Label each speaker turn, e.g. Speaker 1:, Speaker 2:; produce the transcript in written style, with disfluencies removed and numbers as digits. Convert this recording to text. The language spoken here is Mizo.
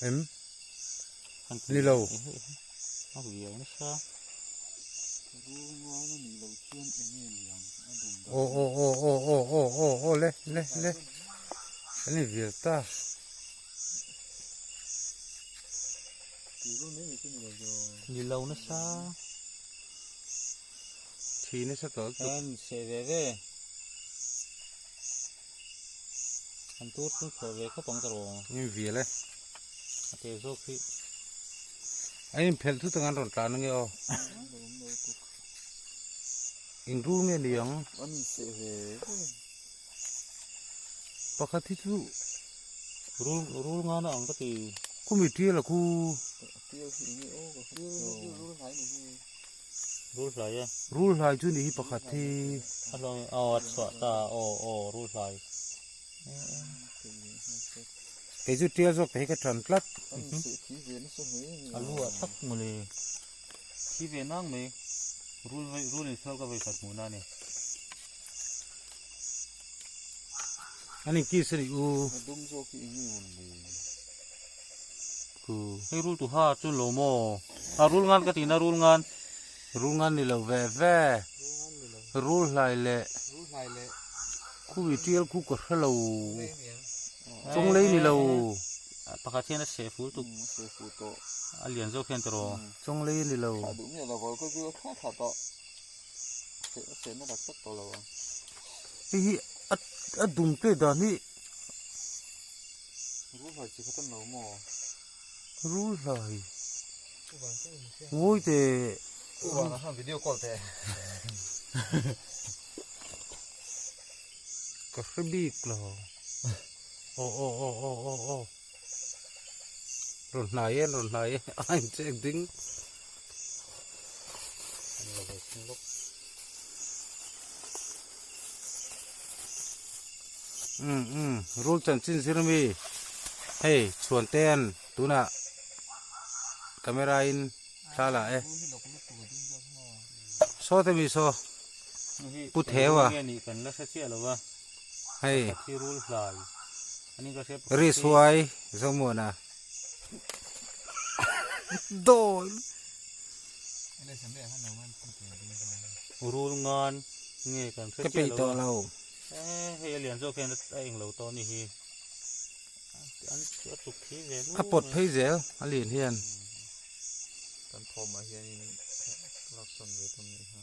Speaker 1: Em? Ni lo. Aw aw aw aw aw aw aw aw le le le an in vial ta.
Speaker 2: Ni lo nasa.
Speaker 1: Thi nasa tawh lutuk.
Speaker 2: An seh ve ve. An tur chu chhuah ve khawp ang ta rawh.
Speaker 1: In vial e.
Speaker 2: A te zawk hi.
Speaker 1: An in phelh thut ang an rawn tlan ange aw. In rul nge ni ang.
Speaker 3: An in seh ve ve.
Speaker 1: Pakhat hi chu
Speaker 2: rul rul ngan a ang ka ti.
Speaker 1: Khumi tial a khu.
Speaker 3: Tial hi enge aw ka hre lo. Rul hlai ni hi.
Speaker 2: Rul hlai e.
Speaker 1: Rul hlai chu ni hi pakhat hi.
Speaker 2: A hlawm aw a chhuah ta aw aw rul hlai.
Speaker 1: Kei chu tial zawk te hi ka tan tlat.
Speaker 2: A lu ah thak mawle. Thi ve nang mai. Rul vai rul in sual ka vei khat hmuh na ni.
Speaker 1: An in kiss a ni u.
Speaker 3: A dum zawk hi eng nge mawn le.
Speaker 1: Khu.
Speaker 2: Hei rul tu ha chu lo maw. A rul ngan ka ti na rul ngan.
Speaker 1: Rul ngan ni lo ve ve. Rul hlai leh.
Speaker 3: Rul hlai leh.
Speaker 1: Khu i tial khu ka hre lo. Chawng lei ni lo.
Speaker 2: Pakhat hian a seh ful tuk.
Speaker 3: Seh ful tawh.
Speaker 2: A lian zawk hian tawh.
Speaker 1: Chawng lei ni lo.
Speaker 3: Thlah duh miah lo vawi khaw chu a thlah thlah tawh. Seh seh na tak tak tawh lo ang.
Speaker 1: Hei hi a a dum te dan hi.
Speaker 3: Rul hlai chi khat an lo maw?
Speaker 1: Rul hlai. Ngawi teh.
Speaker 3: Uvan a video call teh.
Speaker 1: Ka hre bik lo. Aw aw aw aw aw aw. Rawn hnai e rawn hnai e a inchek ding. Umm umm rul chanchin zir mi hei chhuan te an tunah camera in thla la e saw te mi saw pu theu a hei ri suai zomuana dawi
Speaker 2: rul ngan nge kan hre
Speaker 1: ka peih tawh lo
Speaker 2: hei a lian zawk hian a eng lo tawh a ni hi a chuk thi ve
Speaker 1: a pawt phei zel a lian hian
Speaker 3: kan thawmah hianin laksawn ve tum ni ha.